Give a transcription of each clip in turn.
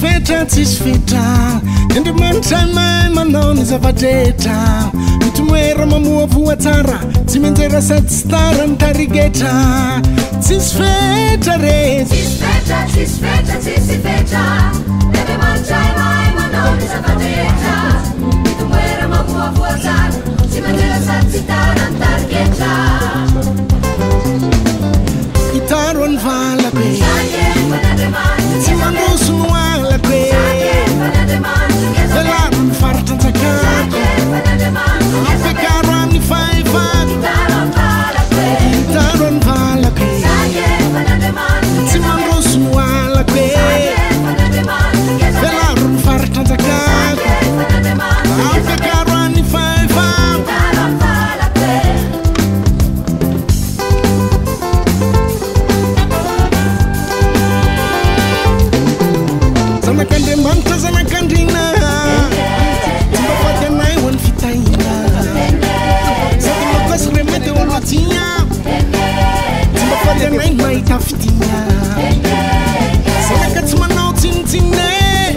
fetra, tsisy fetra Ny Andriamanitra mahay manao ny zava-drehetra Mitomoera mamoavoa tsara Tsy mianjera sady tsy tara ny tarigetra Tsisy fetra re Tsisy fetra, tsisy fetra, tsisy fetra Ny Andriamanitra mahay manao ny zava-drehetra Mitomoera mamoavoa tsara Tsy mianjera sady tsy tara ny tarigetra Itaro ny valako e Tsy mandroso no halako e Velaro ny faritra anjakako Ampiakaro amin'ny fahefako Itaro ny valako e Tsy mandroso no halako e Velaro ny faritra anjakako Ampiakaro amin'ny fahefako Zanak'Andriamanitra zanak'Andriana Tsy mba fady anay ho an'ny fitahiana Sady loaka sy remedy eo aloha-dia Tsy mba fady anay ny mahita fitia Zanaka tsy manao tsinontsinona e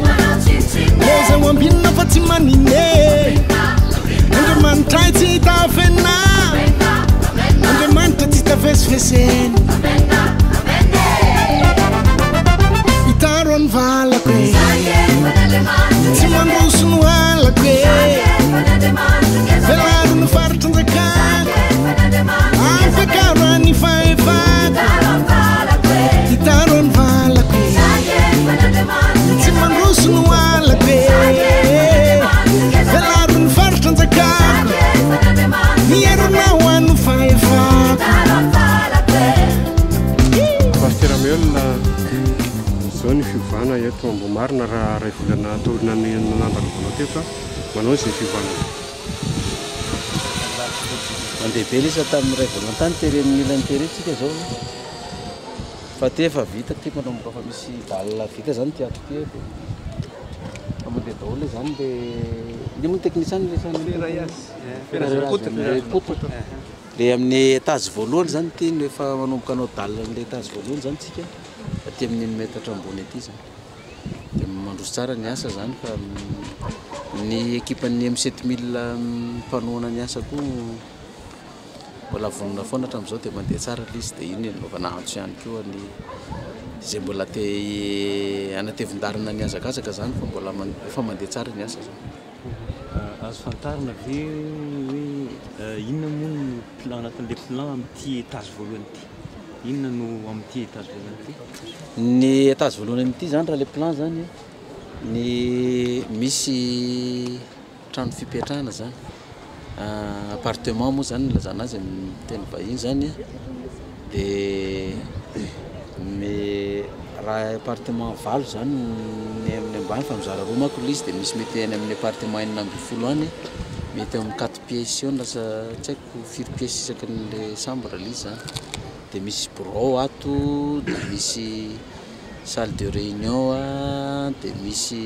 Loza ho ambinina fa tsy manina e Andriamanitra ay tsy hita afenina Andriamanitra tsy hita fesifesena Itaro ny valako e Tsy mandroso no halako e Velaro ny faritra anjakako Ampiakaro ny fahefako Itaro ny valako e Tsy mandroso no halako e Velaro ny faritra anjakako Ny herinao ano fahefako Pasteur Meul, izao ny fiovana eto Ambohimarina raha iray volana taorian'ny nandalovanao teto, manao izay fiovana izay. Mandeha be lesa tamin'ny iray volana tany teren'ny ilany terrain tsika zao fa ty efa vita ty manomboka fa misy dalle vita zany ty ato ty dia fa mandeha daholo le zany le ino moa ny technicien le poutre le amin'ny étage voalohany zany ty no efa manomboka hanao dalle an'le étage voalohany zany tsika aty amin'ny metatra ambony aty zany dia mandroso tsara ny asa zany fa ny ekipan'ny M7000 mpanohana ny asa koa mbola vonona foana hatramin'izao dia mandeha tsara ilay izy dia iny nanaovana antso ihany koa ny izay mbola te hanatevin-dalana ny hazakazaka zany fa mbola efa mandeha tsara ny asa zany. Azo fantarina ve hoe inona moa no plan anatin'ilay plan amin'ity étage voalohany ity? Inona no amin'ity étage voalohany ity? Ny étage voalohany amin'ity zany raha ilay plan zany ny misy trano fipetrahana zany appartement moa zany nilazana azy amin'ny teny vahiny zany dia ny raha appartement valo zany ny amin'ny ambany fa mizara roa manko ilay izy dia misy mety any amin'ny appartement 16 any mety eo amin'ny quatre pièces eo lasa tsy haiko firy pièces isaky ny chambre ilay izy zany dia misy birao ato dia misy salle de réunion dia misy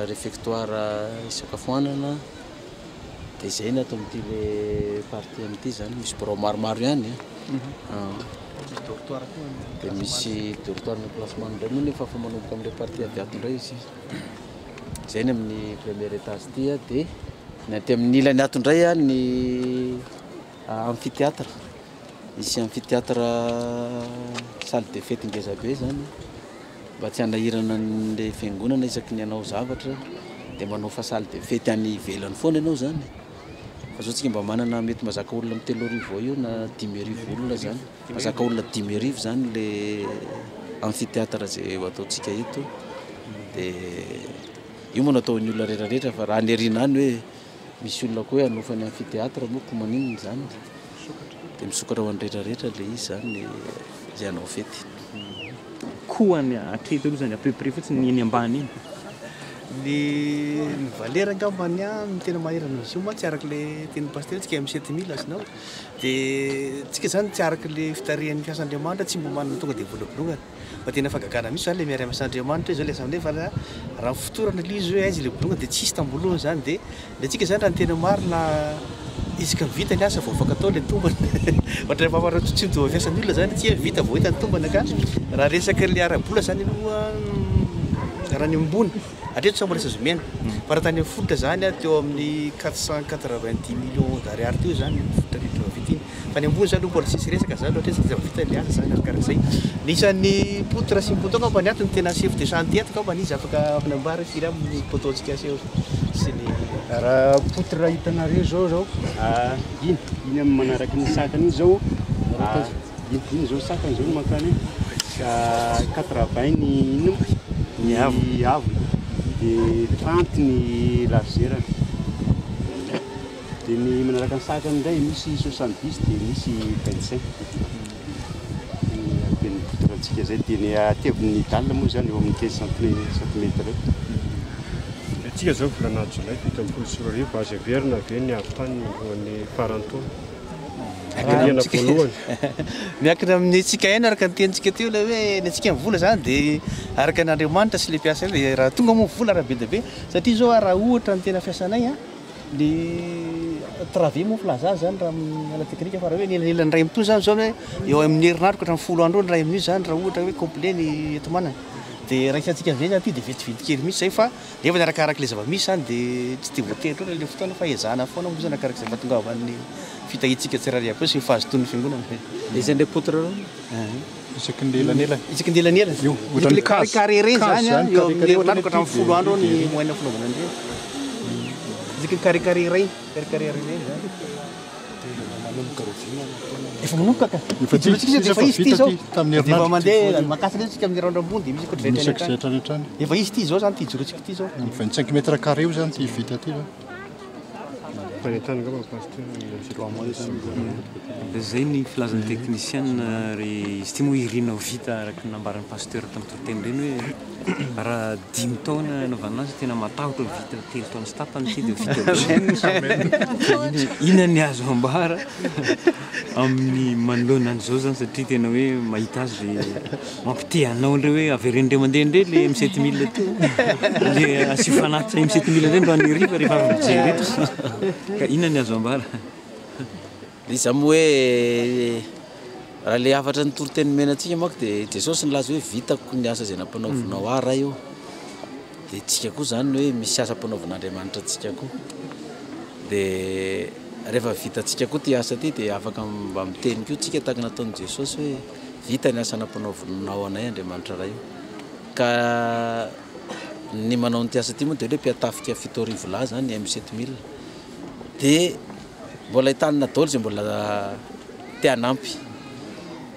réfectoire isakafoanana dia izay ny ato amin'ity le partie amin'ity zany misy birao maromaro ihany dia misy dortoir ny emplacement indray moa nefa efa manomboka amin'ilay partie avy ato indray izy izay ny amin'ny premier étage ity dia ny aty amin'ny ilany ato indray ny amphithéâtre misy amphithéâtre salle de fête ngeza be zany mba tsy hanahirana an'ilay fiangonana isaky ny hanao zavatra dia manao fa salle de fête any ivelany foana ianao zany fa zao tsika mba manana mety mahazaka olona amin'ny 3000 eo na 5000 olona zany mahazaka olona 5000 zany le amphithéâtre zay ho ataontsika eto dia io moa no ataon'ny olona rehetrarehetra fa raha ny aoriana any hoe misy olona koa hoe hanofa ny amphithéâtre moa koa maninona zany dia misokatra ho an'ny rehetrarehetra le izy zany izay hanao fety. Kohany hatreto aloha zany à peu près fotsiny ny eny ambany iny. Ny ny valeur angambany an, ny tena maherana azy io mantsy araka ilay tenin'ny pasitera tsika M7000 sinon dia tsika zany tsy araka ilay fitarihan'ny fiasan'Andriamanitra tsy mba manana tonga dia vola bolongana fa tena fahagagana mihitsy zany ilay miara-miasa Andriamanitra hoe zao ilay asa nefa raha fotorana ilay izy hoe aiza ilay bolongana dia tsisy tambolohany zany dia ny antsika zany raha ny tena marina Isaka ny vita ny asa vao afaka atao ilay tombana. Ohatran'ny mampaharoa tsy mitovy fiasan'ny olona zany, tsy hoe vita vao hita ny tombana ka. Raha resaka ilay ara-bola zany aloha raha ny ambony, hatreto tsy mbola tsy azo omena. Fa raha tany amin'ny fototra zany teo amin'ny 490 millions d'ariary teo zany ny fototra rehetra vita iny. Fa ny ambony zany aloha mbola tsisy resaka zany ohatra hoe tsy vita ilay asa zany arakarak'izay. Ny isan'ny poutre sy ny poteau angamba ny ato no tena chef de chantier ato angamba izy afaka manambara firy aminy ny poteau-ntsika sy sy ny. Raha poutre hitanareo zao zao, iny, iny amin'ny manaraky ny sakana iny zao, iny, iny zao sakana zao no mankany iny, 80 ny inona moa? Ny haavony, de 30 ny largeur-ny. Dia ny manaraka ny sakany indray misy 70 dia misy 25. Ny haben'ny poutre-ntsika izay dia ny hatevin'ny dalle moa izany eo amin'ny 15 centimètres eo. Antsika izao volana jolay 2017, azo heverina ve ny hahavitany alohan'ny faran'ny taona? Dingana voalohany. Miankina amin'ny antsika ihany araka ny tenintsika teo ilay hoe ny antsika ny vola izany dia araka an'Andriamanitra sy ilay mpiasa ilay raha tonga moa ny vola raha be dia be satria izao raha ohatra ny tena fiasanay an, Ny travée moa filaza azy zany raha amin'ny ala teknika fa raha hoe ny elanelan'ny iray amin'itony zany zao hoe eo amin'ny herinandro ka hatramin'ny 10 andro eo ny iray amin'io zany raha ohatra hoe complet ny enti-manana dia raisintsika amin'izay zany ity dia vetivety kely mihitsy zay fa nefa arakaraka ilay zava-misy zany dia tsy dia voatery loatra ilay fotoana fa ezahana foana moa zany arakaraka izay fahatongavan'ny fitahiantsika tsirairay avy eo sy ny fahazotoan'ny fiangonana. Iza indray poutre reo? Isaky ny elanelany. Isaky ny elanelany. Io, ohatran'ny Ilay carré case. carré ireny Case zany zany, eo carré amin'ny carré herinandro ka hatramin'ny 10 andro eo ny ohatran'ny moyenne fanaovana an'ireny. Isaky ny carré carré iray, carré carré iray ireny zany. Efa manomboka ka. Efa Ity tsy- tsika efa efa izy ity vita zao. ity, tamin'ny Dia efa herinandro mandeha ity. makasa indray tsika amin'ny herinandro ambony dia misy ohatran'izay Misy hatrany ohatran'izay hatrany. hatrany hatrany. Efa izy ity zao zany ity ijoroantsika ity zao. 25 mètres carré io zany ity vita ity zao. Fanentanana angamba pasteur. Zay ny filazan'ny technicien ry izy ity moa irina ho vita araka ny nambaran'ny pasteur tamin'ny toriteny ireny hoe raha dimy taona anaovana azy tena matahotra ho vita telo taona sy tapany ity dia vita be. Inona ny azo ambara amin'ny manoloana an'izao zany satria tena hoe mahita azy dia mampite anao indray hoe avereno indray mandeha indray le M7000 teo le asio fanatitra M7000 indray androany hariva rehefa avy mijery eto ka inona ny azo ambara? Ilay izy moa hoe raha ilay hafatra ny toriteny nomena antsika manko dia Jesosy nilaza hoe vitako ny asa izay nampanaovinao ahy Ray ô. Dia tsika koa izany hoe misy asa ampanaovin'Andriamanitra antsika koa. Dia rehefa vitantsika koa ity asa ity dia afaka mba miteny koa tsika tahaka nataon'i Jesosy hoe vita ny asa nampanaovinao anay Andriamanitra Ray ô. Ka ny manao an'ity asa ity moa dia hoe mpiatafika 7000 lahy izany M7000. Dia mbola entanina daholo izay mbola te hanampy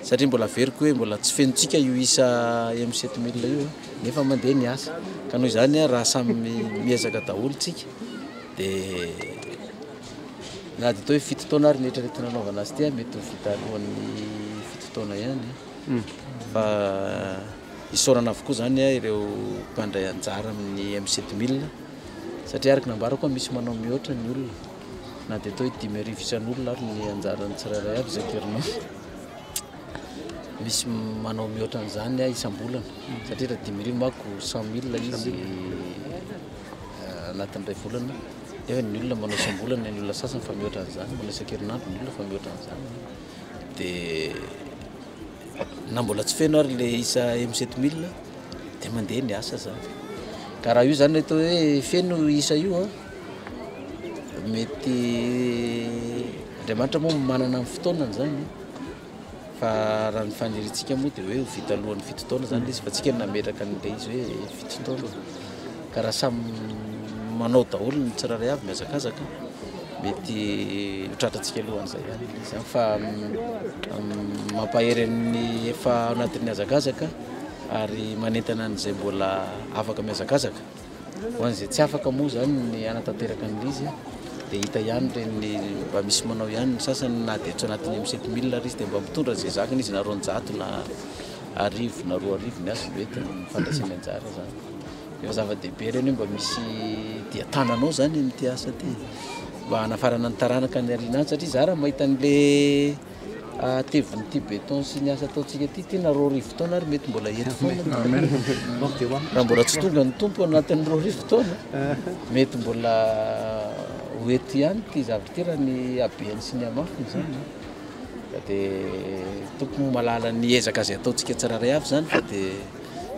satria mbola averiko hoe mbola tsy fenontsika io isa M7000 io nefa mandeha ny asa ka noho izany raha samy miezaka daholo tsika dia na dia atao hoe 7 taona ary ny eritreretina hanaovana azy ity mety ho vita alohan'ny 7 taona ihany fa isaorana avokoa izany ireo mpandray anjara amin'ny M7000 satria araka ny nambarako misy manao mihoatra ny olona na dia atao hoe 5000 isan'olona ary ny anjaran'ny tsirairay avy isan-kerinandro misy manao mihoatra an'izany isam-bolana satria raha 5000 manko 100 000 izy anatin'ny iray volana nefa ny olona manao isam-bolana ny olona sasany fa mihoatra an'izany manao isan-kerinandro ny olona fa mihoatra an'izany dia na mbola tsy feno ary ilay isa M7000 dia mandeha ny asa zany ka raha io zany atao hoe feno isa io a mety Andriamanitra moa manana ny fotoanany zany fa raha ny faniriantsika moa dia hoe ho vita alohan'ny 7 taona zany izy fa tsika nametraka an'ilay izy hoe 7 taona ka raha samy manao daholo ny tsirairay avy mihazakazaka mety ho tratrantsika alohan'izay ihany ilay izy fa mampahery ny efa anatin'ny hazakazaka ary manentana an'izay mbola afaka mihazakazaka ho an'izay tsy afaka moa zany ny hanatanteraka an'ilay izy dia hita ihany ireny mba misy manao ihany ny sasany na dia tsy anatin'ny M7000 ary izy dia mba mitondra izay zakany izy na 200 na 1000 na 2000 ny azy no entiny ny fandraisany anjara zany. Efa zava-dehibe ireny hoe mba misy dia tananao zany amin'ity asa ity mba hanafarana ny taranaka any aoriana any satria za raha mahita an'le hatevin'ity béton sy ny asa ataontsika ity tena 2000 taona ary mety mbola eto foana. Raha mbola tsy tonga ny Tompo anatin'ny 2000 taona mety mbola Ho eto ihany ity zavatra ity raha ny habeny sy ny hamafiny izany an. Ka dia Tompo moa mahalala ny ezaka izay ataontsika tsirairay avy izany fa dia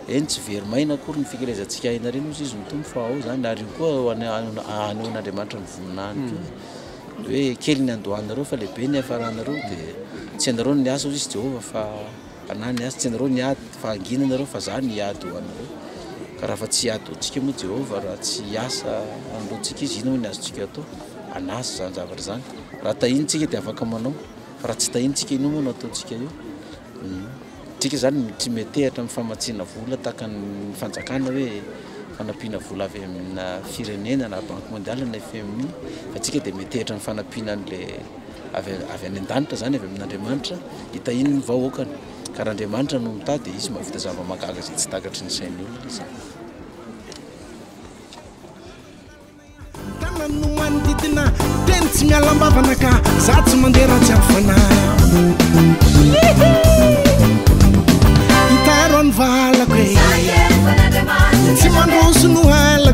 eny tsy very maina akory ny fikelezantsika aina ireny hozy izy ny Tompo fa ao izany ary io koa hanehoan'Andriamanitra ny voninahiny koa hoe kely ny andohanareo fa lehibe ny hiafaranareo dia tsy ianareo no niasa hozy izy Jehovah fa Anah ny asa, tsy ianareo niady, fa hangina ianareo, fa izaho no hiady ho anareo. Ka raha fa tsy hiady ho antsika moa Jehovah, raha tsy hiasa anoloantsika Izy, inona moa ny azontsika atao? An'asa izany zavatra izany. Raha tahiny tsika dia afaka manao, fa raha tsy tahiny tsika, inona moa no ataontsika eo? Tsika izany tsy miantehatra amin'ny famatsiana vola tahaka ny fanjakana hoe fanampiana vola avy amina firenena na banque mondiale na FMI, fa tsika dia miantehatra amin'ny fanampiana an'ilay avy avy any an-danitra izany, avy amin'Andriamanitra, hitahiany ny vahoakany. Ka raha Andriamanitra no mitahy dia Izy mahavita zava-mahagaga izay tsy takatry ny sain'ny olona izany. Tanany no manodidina, teny tsy miala am-bavana ka za tsy mandeha raha tsy ampy fanahy. Hitaro ny valako e, tsy mandroso no halako.